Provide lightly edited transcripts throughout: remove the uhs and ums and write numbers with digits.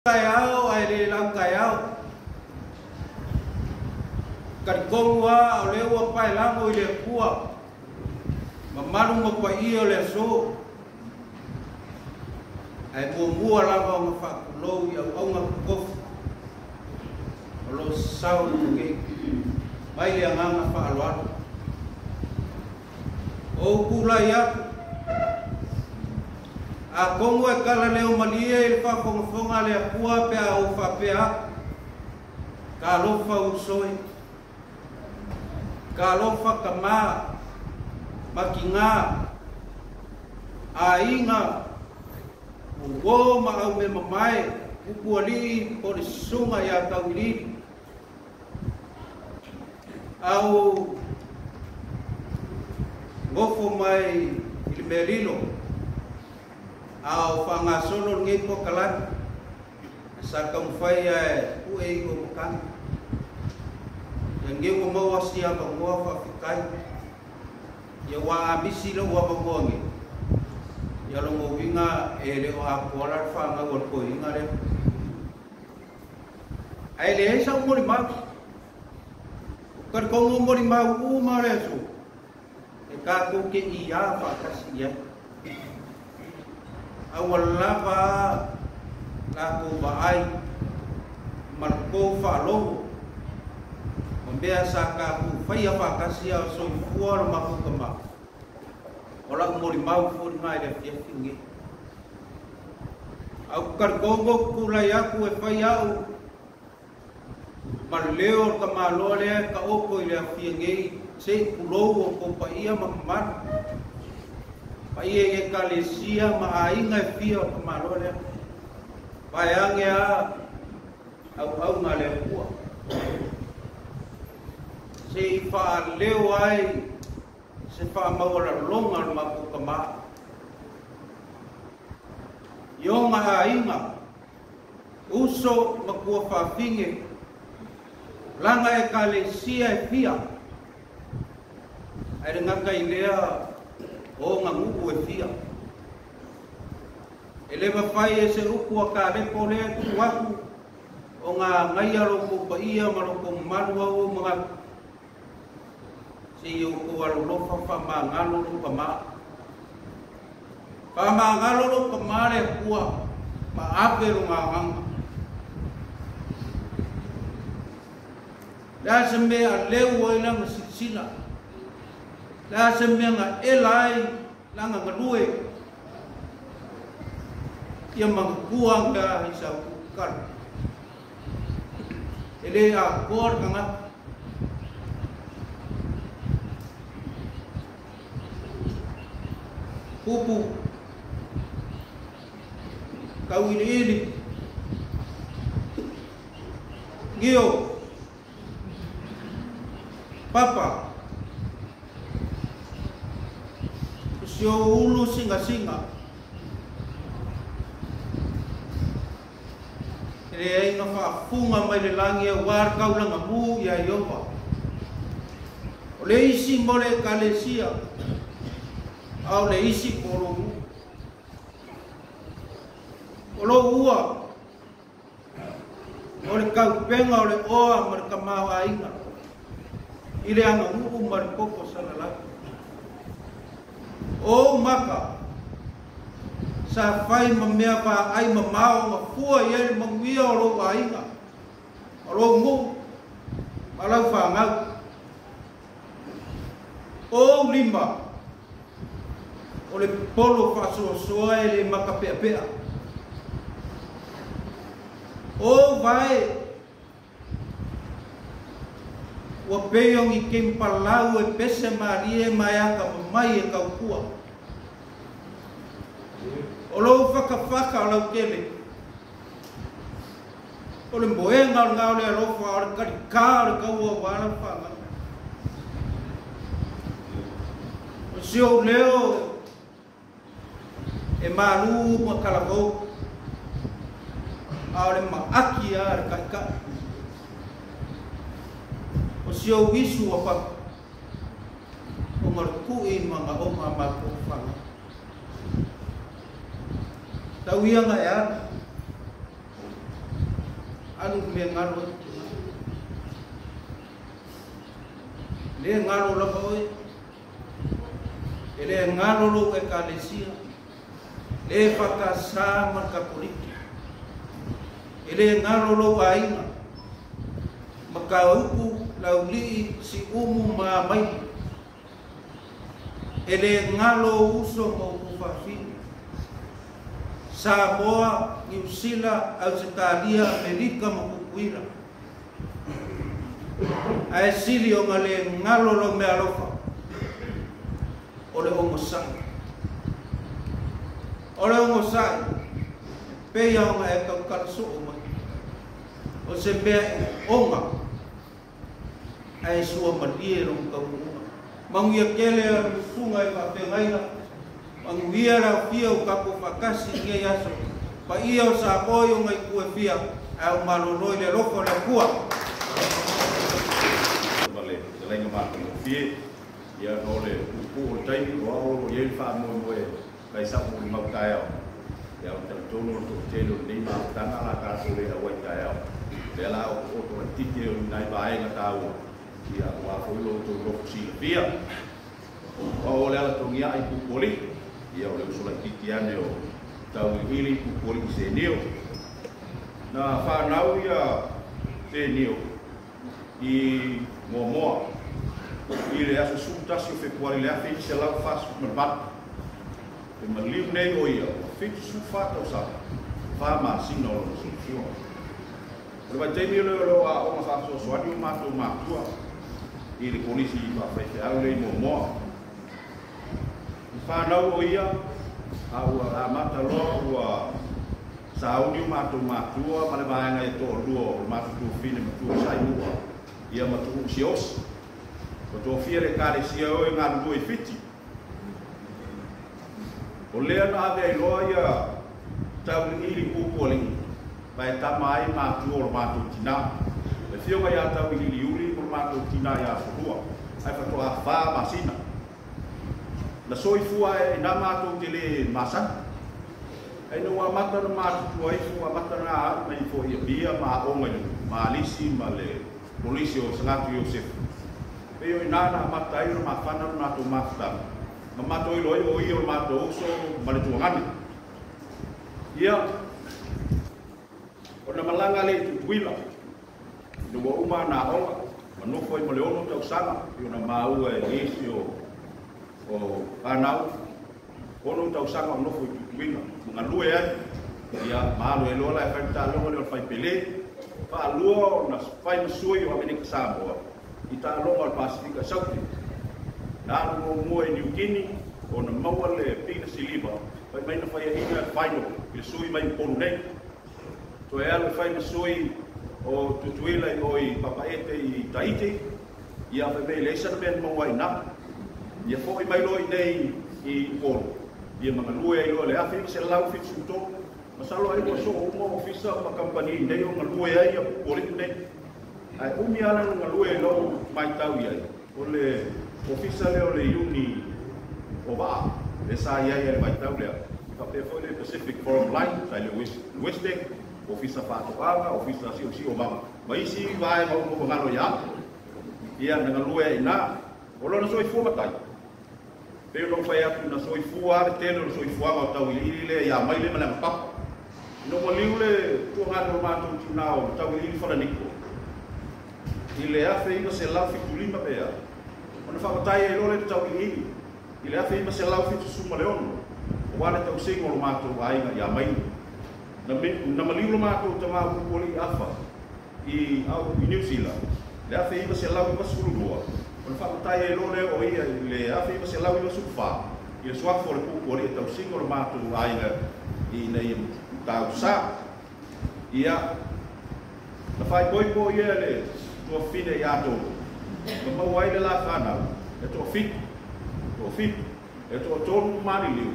Taeao ae le lau taeao. Talitonu a o lea ua paelago i le Atua mamalu ma paia o le aso. Ae muamua lava ona faatulou i auauna totofi o lo o sasao i lenei mai le agaga faaaloalo. O ou tulai atu, atonu e talaleo malie i le faafogafoga a le Atua pe a ou faapea atu, Talofa uso e, talofa tama ma tina, aiga, uo ma aumeamamae, upualii po o le susuga ia Tauiliili. Au nofo mai i le mea lilo, a o faagasolo lenei polokalame, sa taumafai ae pue i o matagi. Ia lenei ua maua si avanoa faafetai. Ia ua a misi lou avanoa nei, ia lona uiga e le o atoa la le fanau a le toeaina lea. Ae leai sau molimau. O talitonu o molimau uma o le aso, e tatou te iā faatasi i ai. A ua lava latou vaai ma le tou faalogo ma mea sa tatou faia faatasi a o soifua lo matou tama. O lau molimau foi lena i le afiafi lenei. Ae ou te talitonu ou te tulai atu e fai au ma le leo o le tamaloa lea e taoto i le afia nei se i tulou outou paia ma mamalu, paia i Ekalesia ma aiga e fia o le tamaloa lea. Vaeane a auauna a le Atua se i faaleo ai se faamaualaloga o le matou tama i ona aiga, uso ma tuafafine, lana Ekalesia e fia, ae le gata i lea o ona nuu e fia. E le mafai e se upu a Kalepo lea e tuu atu ona agaia lo outou paia ma lo outou mamalu au ou manatu. Se i outou alolofa faamagalo lou tama. Faamagalo lou tama le Atua ma ave lona agaga. Le a se mea aleu ai lana silasila? Le a se mea na ela ai lana galue? Ia manatua ane a i sa kukala. E le atoa le tagata. Pupu, tauiliili, gio, papa, o si ou ulu singasinga. E leai na faafuga mai le lagi aua le taulaga mu iā Ieova. O le isi mo le Ekalesia, a o le isi mo lou nuu. O lou ua, o le taupega o le oa ma le tamaoaiga i le aganuu ma le popo salalau. O ou maka, sa fai ma mea vaai mamao na fua i ai le manuia o lou aiga, o lou nuu ma lau fanau. O ou lima, o le polo faasoasoa e le makapeapea. O ou vae, Ua pei o ni kempalau e pese malie ma e atamamai e tautua. O lou fatafata o lautele, o le moega o lena o le alofa, o le talikā o le taua aua lau fanau. O si ou leo E malū ma talavou, a o le maʻaki a le kaʻikaʻi. O si ou isu ua papa, ona o le kuʻi manaʻoga a matou fanau. Tau ia na e alu. Alu le mea galo ai. Le galo lava oe. E le galo lou Ekalesia, le EFKS ma le Kakoliki. E le galo lou aiga, Mataupu, Laulii, Siumu ma Amaile. E le galo ou uso ma ou tuafafine. Samoa, Niu Sila, Ausetalia, Amerika ma Tutuila. Ae sili ona le galo lau meaalofa, o le onosai. O le onosai, e pei lava ona e tautala soo mai, o se mea e oga ae suamalie lona taunuuga. Manuia tele lau susuga i faafeagaiga, manuia le aofia o tatou faatasi i lenei aso. Paia o Samoa i ona itu e fia, ae ou malolo i le alofa o le Atua. Ma le fetalaiga matagofie, ia no le puupuu o le taimi, o au o lo o i ai le faamoemoe kai sa molimau taeao, ia o le talitonu o le toatele o lenei mafutaga la tatou le auai taeao. Lea la otooto laitiiti o ni nai vaega taua, ia aua foi lo outou nofo silafia. O au o le ala togiai Pupualii, ia o le uso laitiiti ane o Tauiliili Pupualii Senio. Na fanau ia Senio i Moamoa i le aso 11 o Fepuari le 1948. E maliu nei o ia ua 74 tausaga, 4 masina o lona soifua. O le vaitaimi lea o lo o aoga faasoasoani o matou matua i le kolisi faafaifeau lea i Moamoa. I fanau o ia, a ua amata loa ua sauni o matou matua ma le vaega e toalua o le matou tuafine matua sa i mua, ia ma Tuuu Siaosi. Ua tofia le Ekalesia o e galulue i Fiti. O lea na ave ai loa ia Tauiliili Pupualii ma e tama ai matua o le matou tinā. Le afioga ia Tauiliili Iuli ma le matou tinā ia Solua, ae faatoa 4 masina. Na soifua ae ai nā matou te le masani. Ae ina ua amata ona matutua ifo, ua amata ona alu mai foi i Apia ma aoga i le Malisi ma le Kolisi o Sagatu Iosefu. Pei o i ina na amata ai ona mafana le matou mafutaga, ma matou iloa ai o ia o le matou uso ma le tuagane. Ia, ona malaga lea i Tutuila, ina ua uma ana aoga, ma nofo ai ma le 6 tausaga, pei ona maua e nisi o fanau, 6 tausaga o nofo i Tutuila, ma galue ai, ia, ma alu ai loa la e fai le taaloga lea o le faipele. Faalua ona fai ma sui o Amerika Samoa i taaloga o le Pasefika i Saute. Na alu muamua i Niu Kini ona maua le pina siliva, fai mai na faiaina le final i le sui mai Upolu nei. Toe alu e fai ma sui o Tutuila i o i Papaete i Tahiti, ia fai mai e leai sana mea na maua ai i ina. Ia foi mai loa i nei i Upolu, ia ma galue ai loa i le 1973. Masalo ai ua soo uma ofisa ma kamupani nei o galue ai ia Pupualii nei. Ae umi lava lana galue i lou maitau i ai, o le ofisa lea o le Iuni o Vaa lea sa i ai i le vaitau lea, e faapea foi le Pacific Forum Line sa i le Westec, ofisa faatoaga, ofisa siosio ma isi vaega uma ua galo ia au. Ia na galue ai i ina. O lona soifua matai, pei ona ou fai atu, na soifua lava le tele o le soifuaga o Tauiliili lea ia Maile ma le Agapapa. Ina ua liu le tuagane o matou tinā o Tauiliili Falaniko i le 1975 pe a, ona faamatai ai loa lea i le Tauiliili i le 1976, aua le tausiga o lo matou aiga ia Maile. Na maliu lo matou tama o Pupualii Afa i Niu Sila le 1992, ona faamatai ai loa lea o ia i le 1994 i le suafa o le Pupualii e tausiga o le matou aiga ina ia matausa. Ia, na faaipoipo ia le tuafafine ia Tolu, ma maua ai le la fanau e toafitu, toafitu, e toatolu maliliu,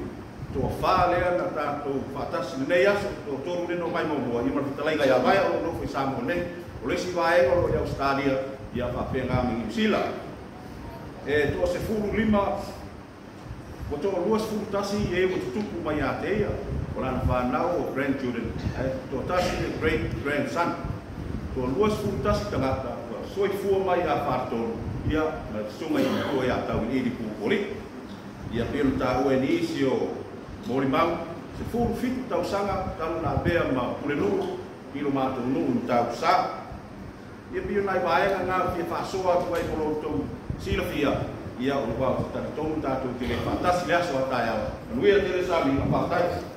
toafa lea na tatou faatasi lenei aso, toatolu lea na omai muamua, ia ma le fetalaiga ia Vaea o lo o nofo i Samoa nei. O le isi vaega o lo o i Ausetalia, ia faapena ma Niu Sila. E toa-15, ua toa-21 e ua tutupu mai ia te ia, o lana fanau o grandchildren, ae toatasi le great grandson. Toa 21 tagata ua soifua mai ia Faletolu, ia ma le susuga i matua ia Tauiliili Pupualii. Ia pei ona taua e nisi o molimau, 17 tausaga talu na avea ma pulenuu i lo matou nuu i Matautusa. Ia pei o nai vaega na fia faasoa atu ai mo lo outou silafia. Ia o le ua talitonu tatou te le faatasi le aso a taeao. Manuia tele sauniga, faafetai.